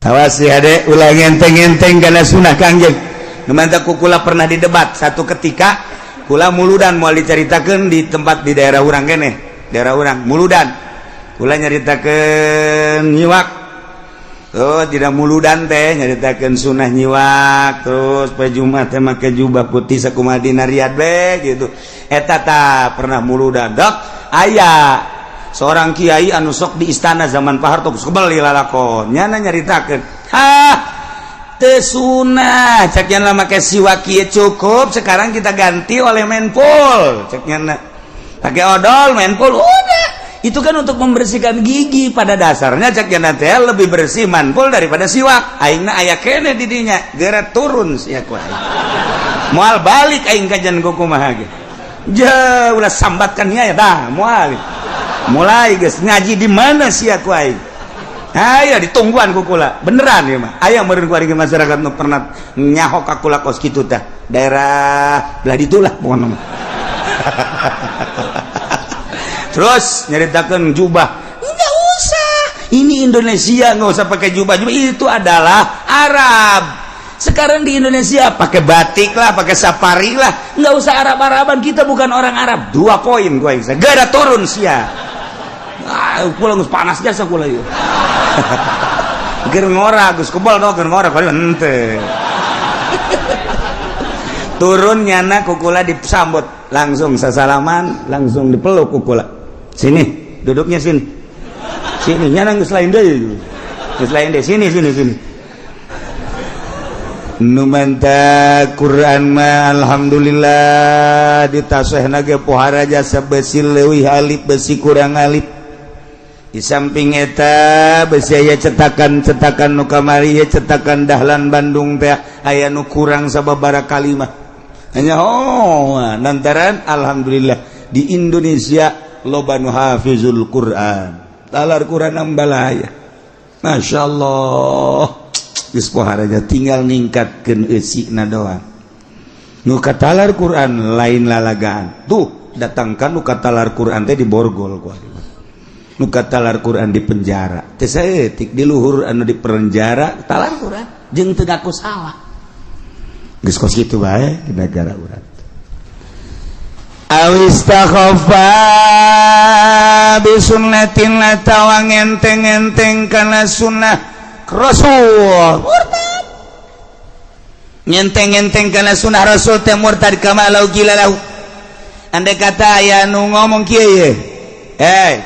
Awas ya, Dek, ulah ngenteng-ngenteng karena sunnah Kangjeng. Nu matak ku kula pernah didebat satu ketika kula muludan, mau diceritakan di tempat di daerah urang kene, daerah urang muludan. Kula nyaritakeun nyiwak. Oh, tidak muludan teh nyaritakeun sunnah nyiwak, terus poe Jumat teh make jubah putih sakumaha dina Riyad be gitu. Eta ta pernah muludan. Dok, aya seorang kiai anu sok di istana zaman Pak Harto geus kebel lalakon. Nyana nyaritakeun, "Hah, teu sunah cek nyana make siwak kieu, cukup sekarang kita ganti oleh menpul." Cek nyana pakai odol menpul udah. Itu kan untuk membersihkan gigi pada dasarnya, cek nyana teh lebih bersih manpul daripada siwak. Aingna aya kene di dinya, geura turun sia ku aing. Moal balik aing kajian kumaha ge. Ja ulah sambatkan ya dah, moal. Mulai geus ngaji di mana sia ku aing. Ayo ditungguan ku kula. Beneran ya mah. Aya meureun ku aing masyarakat nu pernah nyaho ka kula kos kitu tah. Daerah belah ditulah pokona mah. Terus nyaritakeun jubah. Enggak usah. Ini Indonesia, nggak usah pakai jubah. Jubah itu adalah Arab. Sekarang di Indonesia pakai batik lah, pakai safari lah, nggak usah Arab-Araban. Kita bukan orang Arab. Dua poin gue, gak ada turun sia. Ah, pulang geus panas jasa kula ieu. Ger ngora geus kebal no, ger ngora kali henteu. Turun nyana ku kula disambut langsung sasalaman, langsung dipeluk ku kula. Sini, duduknya sini. Sini nyana geus lain deui. Geus lain deui, sini sini sini. Nu matak Quran mah alhamdulillah ditasehna ge pohara jasa besi leuwih alif, besi kurang alif. Di samping eta besi aya cetakan-cetakan nu kamari ya, cetakan Dahlan Bandung teh aya nu kurang sababaraha kalimah. Hanya oh lantaran alhamdulillah di Indonesia loba nu hafizul Quran. Talar Quran ambalaya. Masya Allah. Geus pohara tinggal ningkatkeun eusina doang. Nu katalar Quran lain lalagaan. Tuh datangkan nu katalar Quran teh di borgol ku ari. Nu katalar Quran di penjara. Teh saeutik di luhur anu di penjara talar Quran jeung teu ngaku salah. Geus kos kitu bae di negara urang. Awistakhaffa bisunnatin atawa ngenteng-enteng kana sunnah Rasul, murtad. Ngenteng-enteng kana sunnah Rasul teh murtad. Kama lau qila lahu, andai kata aya nu ngomong kieu ye, "Eh,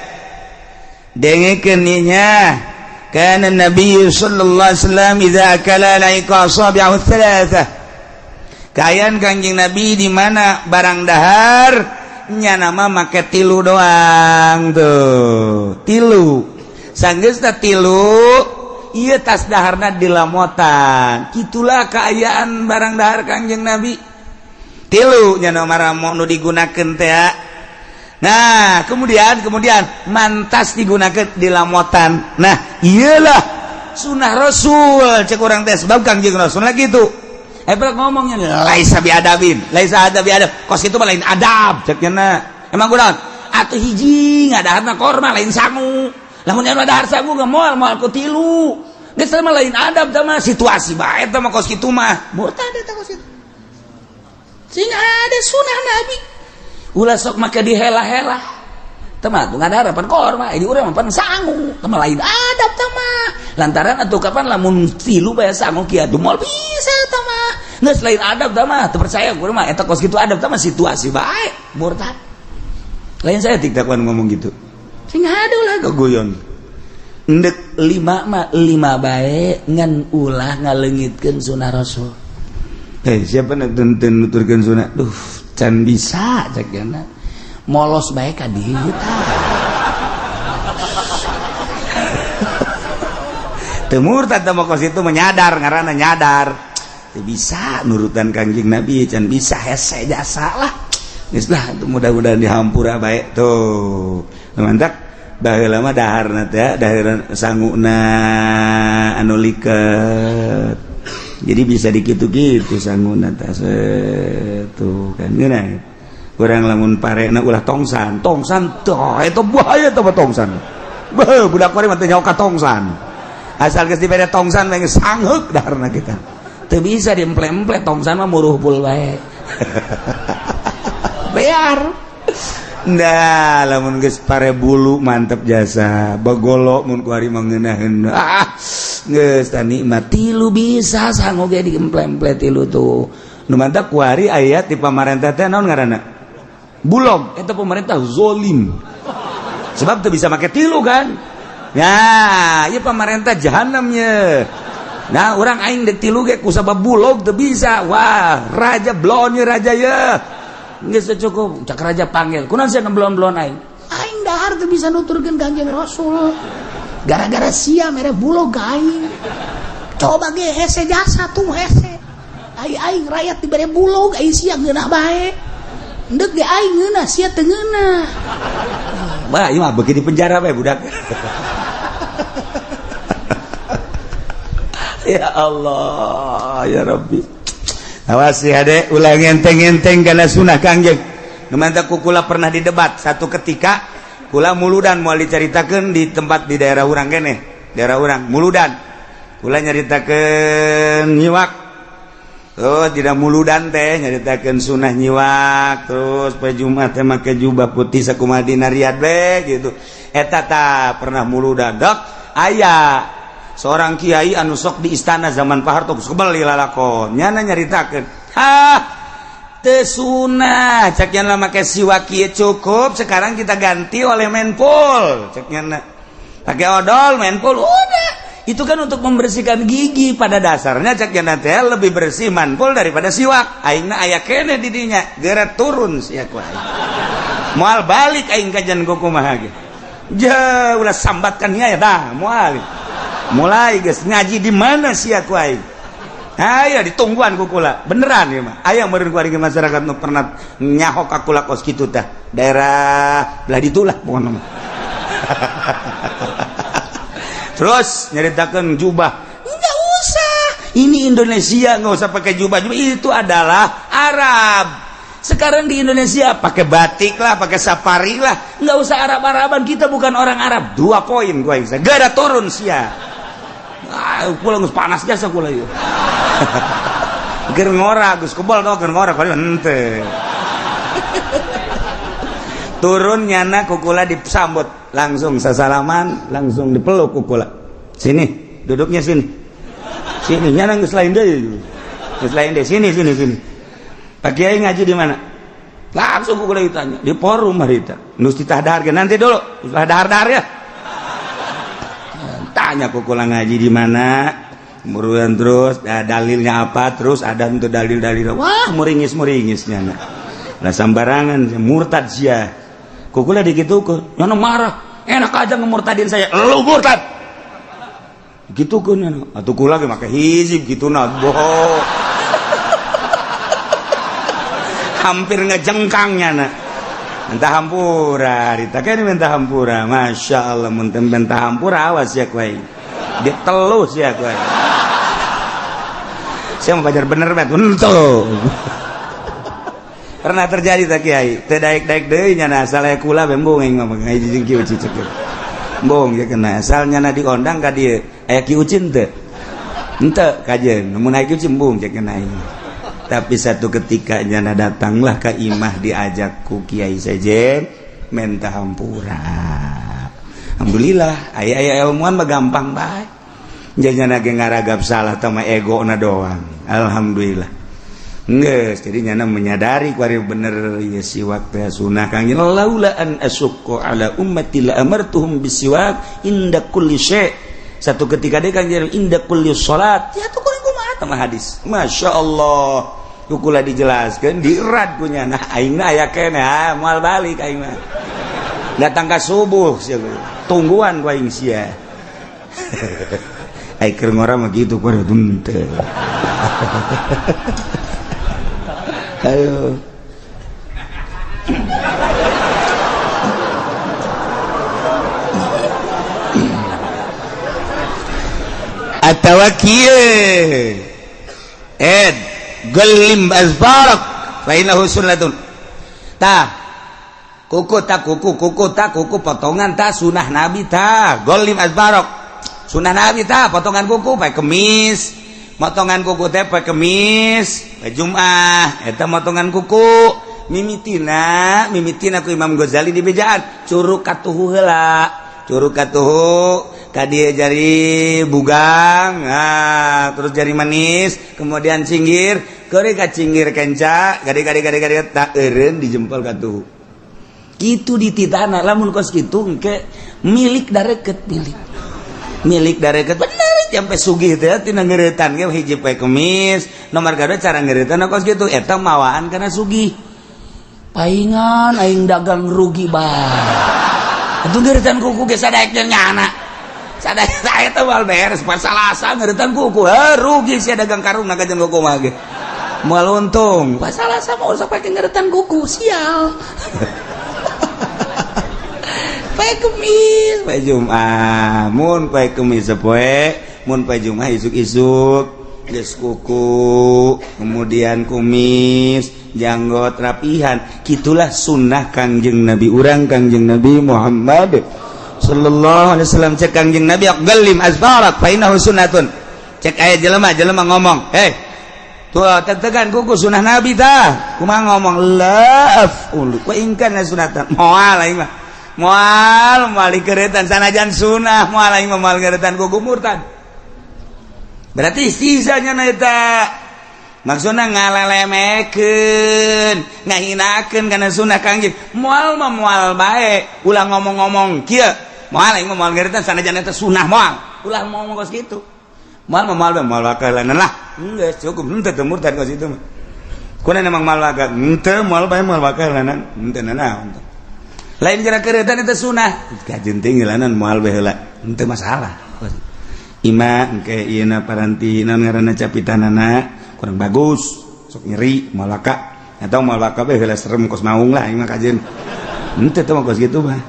dengekeun nya, kana Nabi sallallahu alaihi wasallam idza akala laika asabi'ahu thalatha." Kayan Kanjeng Nabi di mana barang dahar nya nama make tilu doang tuh, tilu sanggeus tilu. Iya, tas daharna dilamotan. Itulah keayaan barang dahar Kangjeng Nabi, tilu nya nama nu digunakan teh. Nah, kemudian kemudian mantas digunakan di lamotan. Nah, iyalah sunnah Rasul cek urang teh, sebab Kangjeng Rasul lagi gitu. Eh, ngomongnya laisa bi adabin, laisa adab bi adab, kos itu mah lain adab cek nya. Emang kurang atuh hiji ngadaharna korma, lain sangu. Lamun anu dahar sangu ge moal moal ku tilu. Geus mah lain adab tah mah, situasi bae tah mah kos kitu mah. Murtad eta kos kitu. Sing ada sunnah Nabi. Ulah sok make dihela-hela. Tah mah tuh ngadahar pan korma, ini urang mah pan sangu. Tah mah lain adab tah mah. Lantaran atuh kapan lamun tilu bae sangu kieu atuh moal bisa tah mah. Geus lain adab tah mah, teu percaya urang mah eta kos kitu adab tah mah situasi bae. Murtad. Lain saya tiktakan ngomong gitu. Sing ada lah keguyon. Ndek lima mah lima bae, ngan ulah ngaleungitkeun sunah Rasul. Eh, siapa nak tenten nuturkeun sunah? Duh, can bisa cek jana. Molos bae ka dieu tah. Teu murtad teh mah kos itu menyadar, ngaranna nyadar. Teu bisa nurutan Kangjeng Nabi, can bisa, hese jasa lah. Geus lah, mudah-mudahan dihampura bae tuh. Mantap, baheula mah daharna teh dahar sanguna anu liket, jadi bisa dikitu-kitu sanguna teh tuh kan. Ngeunah urang lamun parena ulah tongsan tongsan tuh, itu bahaya tuh tongsan. Bah, budak kuari mah teu nyaho ka tongsan. Asal geus dibere tongsan mah geus sangheuk daharna kita. Teu bisa diemple-emple tongsan mah muruhpul bae. Bear. Nah, lamun geus pare bulu mantep jasa. Bagolo mun ku ari mangeunaheun. Ah, geus tah nikmat tilu bisa sangu ge diemple-emple tilu tuh. Nu mantap ku ari aya di pamarentah teh naon ngaranna? Bulog, eta pemerintah zolim. Sebab teu bisa make tilu kan? Ya, ieu pamarentah jahanam ye. Nah, urang aing dek tilu ge ku sabab bulog teu bisa. Wah, raja blon ye raja ye. Geus cukup, cak raja panggil. Kunaon sia ngeblon-blon aing? Aing dahar teu bisa nuturkeun Kanjeng Rasul. Gara-gara sia mere bulog ka aing. Coba ge hese jasa tuh hese. Ai aing rakyat dibere bulog, ai sia ngeunah bae. Endek ge aing ngeunah, sia teu ngeunah. Bah, ieu mah beuki di penjara bae budak. Ya Allah, ya Rabbi. Awas ya adek, ulah ngenteng-ngenteng karena sunah Kangjeng. Nu mantap kukula pernah didebat satu ketika kula muludan moal dicaritakeun di tempat di daerah urang keneh, daerah urang muludan. Kula nyaritakeun nyiwak. Terus tidak muludan teh nyaritakeun sunah nyiwak, terus poe Jumat teh make jubah putih sakumaha dina Riyadh we gitu. Eta ta pernah muludan. Dok, aya seorang kiai anu sok di istana zaman Pak Harto geus kebel lalakon nyana nyaritakeun, hah teu sunah cek nyana make siwak kieu cukup, sekarang kita ganti oleh menpul cek nyana pakai odol menpul udah. Itu kan untuk membersihkan gigi pada dasarnya cek nyana teh lebih bersih manpul daripada siwak. Aingna aya keneh di dinya geura turun sia ku aing moal balik aing kajian kumaha ge ja ulah sambatkan nya ya dah moal mulai guys ngaji di mana sih aku aing. Ayo ditungguan ku kula beneran ya mah aya meureun ku ari masyarakat nu pernah nyahok ka kula kos kitu tah daerah belah ditu lah pokona mah. Terus nyaritakeun jubah enggak usah, ini Indonesia nggak usah pakai jubah, jubah itu adalah Arab. Sekarang di Indonesia pakai batik lah, pakai safari lah, nggak usah Arab-Araban, kita bukan orang Arab. 2 poin gua bisa gak ada turun sia. Ah, pulang geus panas jasa kula ieu. Keur ngora geus kebal tau keur ngora kali henteu. Turun nyana kukula disambut langsung sasalaman, langsung dipeluk kukula. Sini, duduknya sini. Sini nyana geus lain deui. Geus lain deui, sini sini sini. Pak Kiai ngaji di mana? Langsung kukula ditanya, di forum harita. Nus ditah dahar nanti dulu, ulah dahar-dahar ya. Tanya kukula ngaji di mana, kemudian terus dalilnya apa, terus ada untuk dalil-dalil. Wah, muringis-muringisnya nah. Lah sambarangan murtad sia. Kukula dikitukeun, nyana marah. Enak aja ngemurtadin saya. Lu murtad. Gitukeun nyana. Atuh kula ge make hizib gitu nah. Bohong. Hampir ngejengkangnya nah. Minta hampura, ditakeun minta hampura. Masya Allah, mun teu minta hampura awas ya kuai. Ditelus ya kuai. Saya mau belajar bener bet, henteu. Pernah terjadi tak kiai, teu daek-daek deui nya asal aya kula bembong aing mah ngaji jeung Ki Uci cek. Embung ya kena asal nyana diondang ka dieu, aya Ki Uci henteu. Henteu kajeun, mun aya Ki Uci embung cek kena aing. Tapi satu ketika nyana datanglah ke imah diajak ku Kiai Sejen minta hampura. Alhamdulillah aya-aya ilmuwan mah gampang bae. Nyana ge ngaragap salah tama ego na doang. Alhamdulillah. Geus jadi nyana menyadari ku ari bener ieu siwak teh sunah Kang laula an asukku ala ummati la amartuhum bisiwak inda kulli syai. Satu ketika deui Kang inda kulli salat. Ya tuh kurang kumaha tah hadis. Masya Allah. Kukula dijelaskan dirad punya nah aing mah aya keneh ah moal balik aing mah datang ka subuh sia tungguan ku aing sia. Ai keur ngora mah kitu ku henteu. Ayo atawa kieu ed gelim azfarak fa innahu sunnatun. Tah kuku tak kuku kuku tak kuku potongan ta sunah nabi ta golim azfarak Sunnah Nabi tah potongan kuku poe Kemis. Motongan kuku teh poe Kemis, poe Jumat eta motongan kuku. Mimitina, mimitina ku Imam Ghazali di bejaan curug katuhu heula, curug katuhu ka dieu jari bugang, nah, terus jari manis, kemudian cinggir, keuri ka cinggir kenca, gade gade gade gade tak eureun di jempol katuhu. Kitu dititana. Lamun kos kitu engke milik dareket, milik milik dareket bener sampai sugih teh tina ngeuretan ge. Hiji, poe Kemis, nomor kadua cara ngeuretan kos kitu. Eta mawaan karena sugih. Paingan aing dagang rugi bae itu ngeuretan kuku ge sadaek nyana sadaek eta moal beres. Pas Salasa ngeuretan kuku, heuh, rugi sia dagang karung na kajeun kuku mah ge moal untung. Pas Salasa mah usah pake ngeuretan kuku, sial. Poe Kemis, poe Jumat. Mun poe Kemis sapoe, mun poe Jumat isuk-isuk geus kuku, kemudian kumis, janggot rapihan. Gitulah sunnah Kangjeng Nabi urang, Kangjeng Nabi Muhammad sallallahu alaihi wasallam. Cek Kangjeng Nabi, "Qallim azfarak fa innahu sunnatun." Cek aya jelema jelema ngomong, "Eh, tuh tegan kuku sunnah Nabi tah." Kumaha ngomong? "La af'ulu wa in kana sunnatan." Moal aing mah, moal, moal dikeretan sanajan sunnah. Moal aing mah, moal ngeretan kuku. Murtad berarti sisanya na eta. Maksudna ngalelemekeun, ngahinakeun kana sunnah Kangjeng. Moal mah moal bae, ulah ngomong-ngomong kieu, "Moal aing mah, moal ngeretan sanajan eta sunnah, moal." Ulah ngomong kos kitu. Moal mah moal bae, moal bakalan lah, geus cukup. Henteu teu murtad kos itu mah. Kuna emang moal bakal henteu, moal bae, moal bakalan henteu nanaon. Lain gara keretan itu sunnah kajeun tinggilanan, moal bae heula, henteu masalah. Ima engke ieu paranti naon ngaranna, capitanana kurang bagus, sok nyeri, malaka atau malaka bae heula, serem kos maung lah. Ima kajeun henteu teh mah kos kitu mah.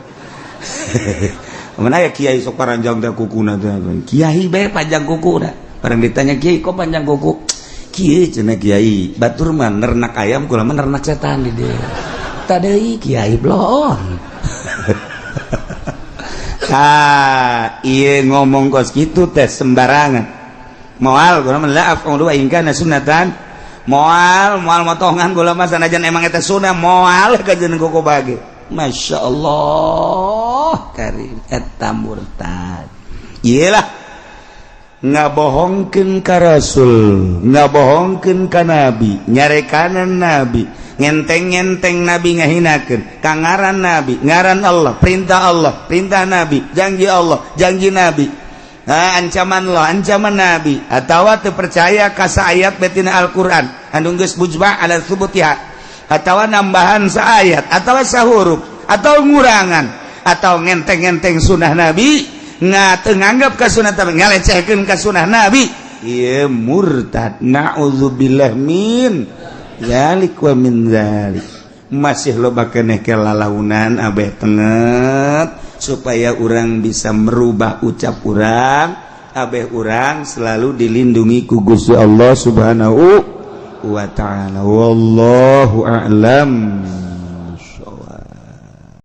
Mana ya kiai sok paranjang teh kukuna teh. Kiai bae panjang kuku dah. Barang ditanya, "Kiai, kok panjang kuku?" "Kieu," cenah kiai, "batur mah nernak ayam, kula mah nernak setan di dieu." Tadi kiai bloon. Ah, ieu ngomong kos kitu teh sembarangan. Moal kula mah, la af'ulu wa in kana sunnatan. Moal, moal motongan kula mah sanajan emang eta sunnah, moal kajeun kuku bage. Masya Allah karim, eta murtad. Iyalah, ngabohongkeun ka Rasul, ngabohongkeun ka Nabi, nyarekanan Nabi, ngenteng-ngenteng Nabi, ngahinakeun ka ngaran Nabi, ngaran Allah, perintah Allah, perintah Nabi, janji Allah, janji Nabi. Nah, ancaman Allah, ancaman Nabi, atawa teu percaya ka ayat betina Al-Qur'an anu geus mujma' ala tsubutiha, atau nambahan saayat atau sahuruf atau ngurangan atau ngenteng-ngenteng sunnah Nabi, nggak nganggap ke sunnah tapi ngalecehkeun ka sunnah Nabi, ieu murtad. Naudzubillah min dzalik wa min dzalik. Masih loba keneh kelalaunan. Abeh tenget supaya orang bisa merubah ucap urang. Abeh urang selalu dilindungi ku Gusti Allah Subhanahu wa ta'ala. Wallahu a'lam.